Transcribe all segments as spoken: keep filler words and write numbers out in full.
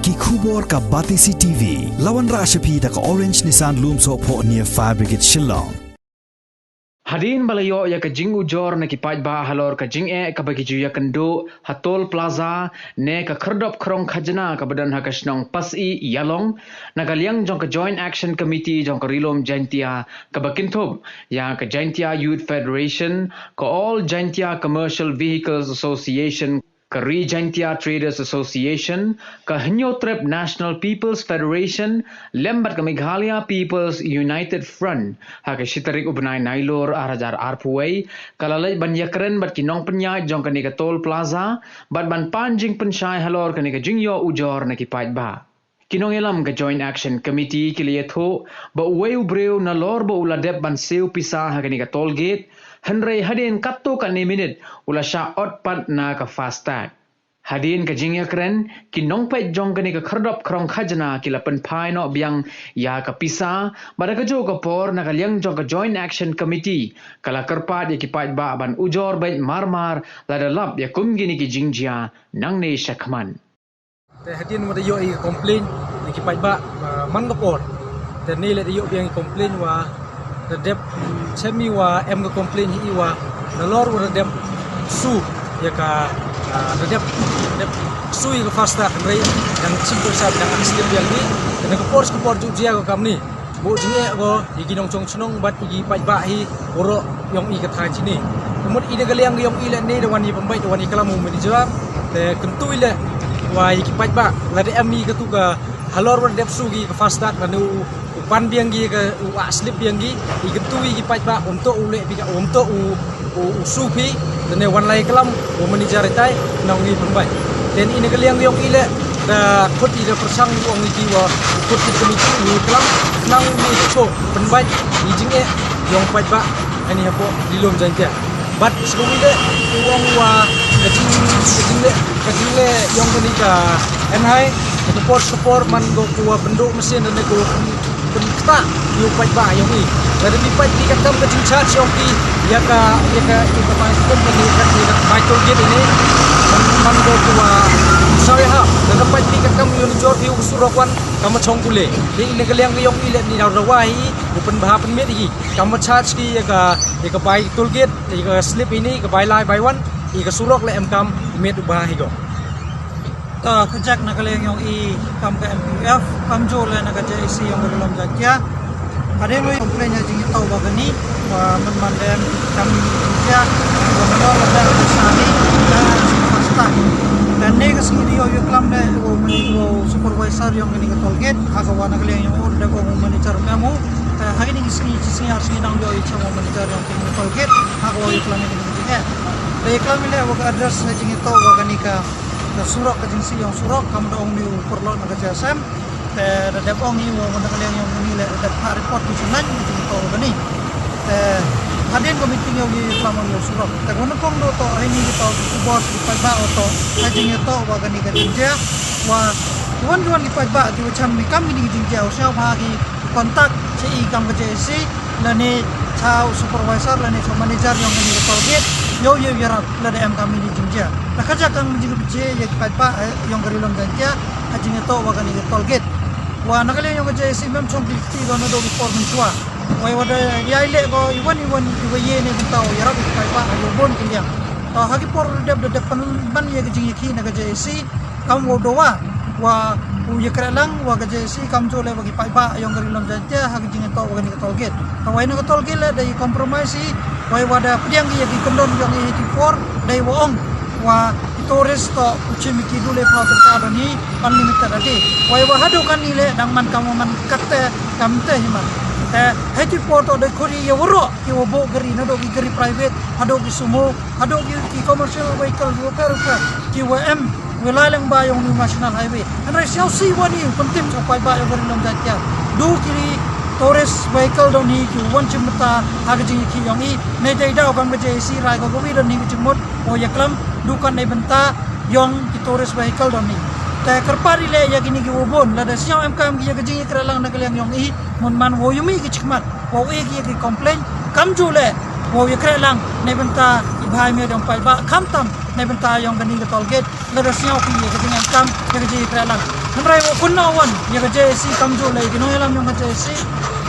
Ki khubor ka Batesi T V. La wanrah sha phi da ka Orange Nissan Lumsohphoh near Fire Brigade Shillong. Hadien ba la ïoh ïa ka jingujor na ki paidbah halor ka jingeh kaba ki ju ïakynduh ha Toll Plaza ne ka khyrdop khrong khajna kaba don ha ka shnong Pasi Ïalong, na ka liang jong ka Joint Action Committee jong ka Ri-lum Jaintia kaba kynthup ïa ka Jaintia Youth Federation, ka All Jaintia Commercial Vehicles Association, ka Ri Jaintia Traders Association, ka Hynñiewtrep National People's Federation lem bad ka Meghalaya People's United Front, ha ka shi tarik u bnai Nailur ar hajar arphew wei, ka la leit ban ïakren bad ki nongpynïaid jong kane ka Toll Plaza bad ban pan jingpynshai halor kane ka jingïoh ujor na ki paidbah. Ki nongïalam ka Joint Action Committee ki la ïathuh ba uwei u briew nalor ba u la dep ban siew pisa ha kane ka toll gate, hynrei hadien katto katne minit u la shah ot pat na ka FASTag. Hadien ka jingïakren, ki nongpeit jong kane ka khyrdop khrong khajna ki la pynphai noh biang ïa ka pisa, bad ha kajuh ka por na ka liang jong ka Joint Action Committee ka la kyrpad ïa ki paidbah ban ujor beit marmar lada lap ïa kum kine ki jingjia nangne shakhmat. Te hadien ba da ïoh i complain na ki paidbah, ah, man ka por. Te ne leh da ïoh biang i complain wa da dep, shem i wa em ka complain hi i wa nalor wa da dep siew ïa ka, ah, da dep, dep siew ïa ka FASTag, hynrei dang chim pyrshah dang slip biang hi. Te na ka por sha ka por ju jia ka kamni. Bun jingeh ko ïa ki nongshong shnong bad ïa ki paidbah hi baroh ïong i ka thaiñ shini. Ka mut i na ka liang ïong i leh ne da wan ïa pynbeit, da wan ïa klam u manager. Te kyntu i leh wa ïa ki paidbah lada em i katu ka halor wa da dep siew ki ka FASTag lane u, u pan biang ki ka, u ah slip biang ki, i kyntu i ki paidbah um toh u leh phi ka, um toh u u, u siew phi, te ne wan lai klam u manager itai, nang ngi pynbeit. Te i na ka liang ïong i leh da khot i da pyrshang u ong i ki wa u khot i kyntu u klam, nang ngi to pynbeit i jingeh ïong paidbah hani hapoh Ri-lum Jaintia. Bad shu i leh u ong wa ka jing, ka jingleh, ka jingleh ïong kani ka N I, ka por sha ka por man ko ku wa pynduh masin ne ko pynktah ïa u paidbah ïong i. Lada phi peit phi katkam ka jingcharge ïong phi ïa ka, ïa ka, ïa ka bai, kum ka, ïa ka, ïa ka bai toll gate ine. Man, man ko ku wa sawei ha. Lada peit phi katkam ïong jor phi u surok wan kam shong kule. Te i na ka liang ïong i leh ni daw dawa hi u pynbha pynmiet hi. Kam charge ki ïa ka, ïa ka bai toll gate, ïa ka slip ine, ka bai lai bai wan, ïa ka surok leh em kam miet u bha hi ko. Ta ka jak na ka liang ïong i kam ka M P F, kamjooh leh na ka J A C ïong ka Ri-lum Jaintia. Hadien wei complain ïa jingïathuh ba kani, ba man man dem kam Jaintia, ba man la da ka sani, da ka sani FASTag. Te ne ka sngi da ïoh ïaklam leh u, u supervisor ïong kani ka toll gate, ha ka wa na ka liang ïong u da u manager ka mu. Te ha kini ki sngi, ki sngi ar sngi nang ïoh ïa u manager ïong kani ka toll gate, ha ka wa ïaklam ïa kani ka jingeh. Da ïaklam leh wa ka address ha jingïathuh wa kani ka Ka surok ka jingsih ïong surok, kam da ong ni u pyrlok na ka J S M. Te da dep ong ni u na ka liang ïong ni leh da dep phah report ki jingnang ki jingto ka ni. Te hadien ka meeting ïong ni klam ong ïong surok. Te ko na kong do to ai ni to ku bor ki paidbah to. Ka jingïathuh wa ka ni ka jingjia wa wan wan ki paidbah ki wa cham ni kam ki ni ki jingjia u sha ba ki contact chi i kam ka J S C lane cha u supervisor lane cha u manager ïong ka ni ka toll gate. Ïoh ïoh ïarap lada em kam ni jingjia. Te ka jaka ka jingpynjia ïa ki paidbah, eh, ïong ka Ri Lum Jaiñtia ha jingïathuh wa kane ka toll gate. Wa na ka liang ïong ka J A C mem chong ki kti ba na dei ki por mynshuwa. Wei wa da ïai leh ko i wan i wan i wa ïe ne bynta u ïarap ïa ki paidbah ha ki bun ki liang. Te ha ki por dep da dep pynban ïa ka jingïakhih na ka J A C kam wow dawa wa u ïakren lang wa ka J A C kamjooh leh wa ki paidbah ïong ka Ri Lum Jaiñtia ha ka jingïathuh wa kane ka toll gate. Te wei na ka toll gate leh da i compromise i, wei wa da pdiang ki ïa ki kyndon ïong i ha ki por da i wa ong wa ki tourist to u chim ïa ki du le phaw tyngka don hi unlimited a day. Wei wa haduh kane leh dang man kam wa man katte kam te hi man. Te ha ki por to da khot i ïa waroh ki wa buh gari, naduh ki gari private haduh ki sumo, haduh ki, ki commercial vehicle, ki wa pher pher, ki wa em, wa lai lang ba ïong u National Highway. Hynrei sngewsih wa ni u pyntip sha u paidbah ïong ka Ri Lum Jaiñtia. Du ki tourist vehicle don hi ki wan chim bynta ha ka jingïakhih ïong i. Nei dei da u kam ka J A C rai ka kawi don hi ka jingmut wow ïaklam, du kan nei bynta ïong ki tourist vehicle don hi. Te kyrpad i leh ïa kini ki wa bun, lada sngewsih em kam ki ïa ka jingïakren lang na ka liang ïong i, mon man wow ïa mih ki jingmut. Wow ïa ki ïa ki complain kamjooh leh wow ïakren lang na bynta ki bhai miet ïong paidbah, khamtam na bynta ïong kani ka toll gate. Lada sñiaw phi ïa ka jingem kam ïa ka jingïakren lang. Hynrei u kynnoh wan ïa ka J A C kamjooh lei ki nongïalam yong ka J A C.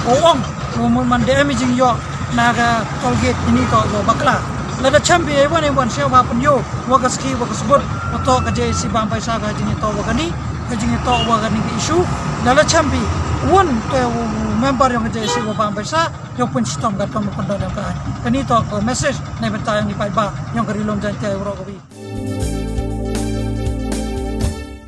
U ong u mut man da em i jingïoh na ka toll gate ini toh ïoh bakla. Lada chem phi ai wan ai wan sñiaw ba pynïoh wa ka ski wa ka sbut wa toh ka J A C bam paisa ka jingïatoh wa kani ka jingïatoh wa kani ka issue. Lada chem phi wan te u member yong ka J A C wa bam paisa ïoh pynshitom ka tom u kyndoh yong ka ai. Kani toh ka message na bynta yong i paidbah yong ka Ri Lum Jaiñtia u rok ka wi.